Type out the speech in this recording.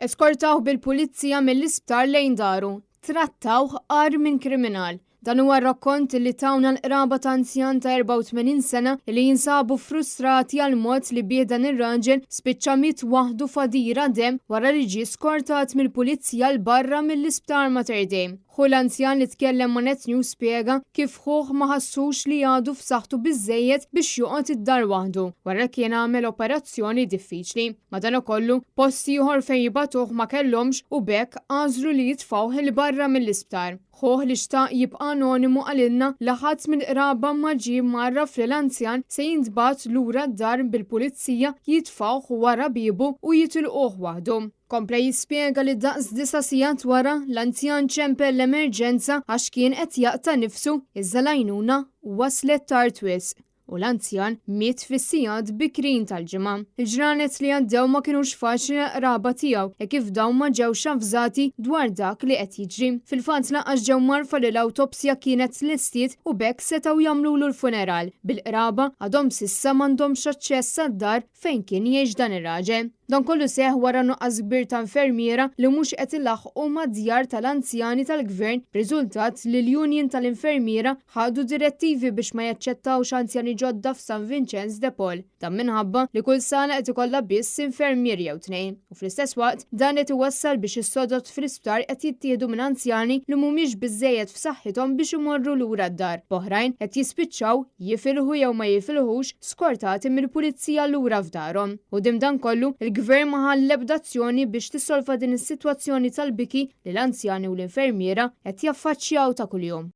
Eskortawh bil-pulizija mill-isptar lejn daru. Trattawh agħar minn kriminal. Dan huwa r-rakkont li tawna l-qraba ta' anzjan ta' 84 sena li jinsabu frustrati għal mod li bih dan ir-raġel spiċċa miet waħdu f'għadira demm wara li ġie skortat mill-pulizija 'l barra mill-isptar Mater Dei. Ħu l-anzjan li tkellem ma' Net News spjega kif ħuh ma ħassux li għadu f'saħħtu biżżejjed biex joqgħod id-dar waħdu wara li kien għamel operazzjoni diffiċli. Madankollu, post ieħor fejn jibagħtuh ma kellhomx u b'hekk għażlu li jitfgħuh 'il barra mill-isptar. Ħuh li xtaq jibqa' anonimu qalilna li ħadd mill-qraba ma ġie mgħarraf li l-anzjan se jintbagħat lura d-dar bil-pulizija jitfgħuh wara biebu u jitilquh waħdu. Kompla jispjega li daqs disa' sigħat wara, l-anzjan ċempel l-emerġenza għax kien qed jaqta' nifsu iżda l-għajnuna waslet tard wisq u l-anzjan miet fis-sigħat bikrin tal-Ġimgħa. Il-ġranet li għaddew ma kinux faċli għall-qraba tiegħu hekk kif dawn ma ġewx avżati dwar dak li qed jiġri. Fil-fatt lanqas ġew mgħarrfa li l-awtopsja kienet tlestiet u b'hekk setgħu jagħmlulu l-funeral, bil-qraba għadhom s'issa m'għandhomx aċċess għad-dar fejn kien jgħix dan ir-raġel. Dan kollu seħħ wara nuqqas kbir ta' infermiera li mhux qed ilaħħqu mad-djar tal-anzjani tal-Gvern b'riżultat li l-Union tal-Infermiera ħadu direttivi biex ma jaċċettawx anzjani ġodda f'San Vinċenz de Paul. Dan minħabba li kull sala qed ikollha biss infermier jew tnejn u fl-istess waqt dan qed iwassal biex is-sodod fl-isptar qed jittieħdu minn anzjani li mhumiex biżżejjed f'saħħithom biex imorru lura d-dar, b'oħrajn qed jispiċċaw jifilħu jew ma jifilħux skortati mill-pulizija lura f'darhom. Quddiem dan kollu, il-Gvern ma ħa l-ebda azzjoni biex tissolva din is-sitwazzjoni tal-biki li l-anzjani u l-infermiera qed jaffaċċjaw ta' kuljum.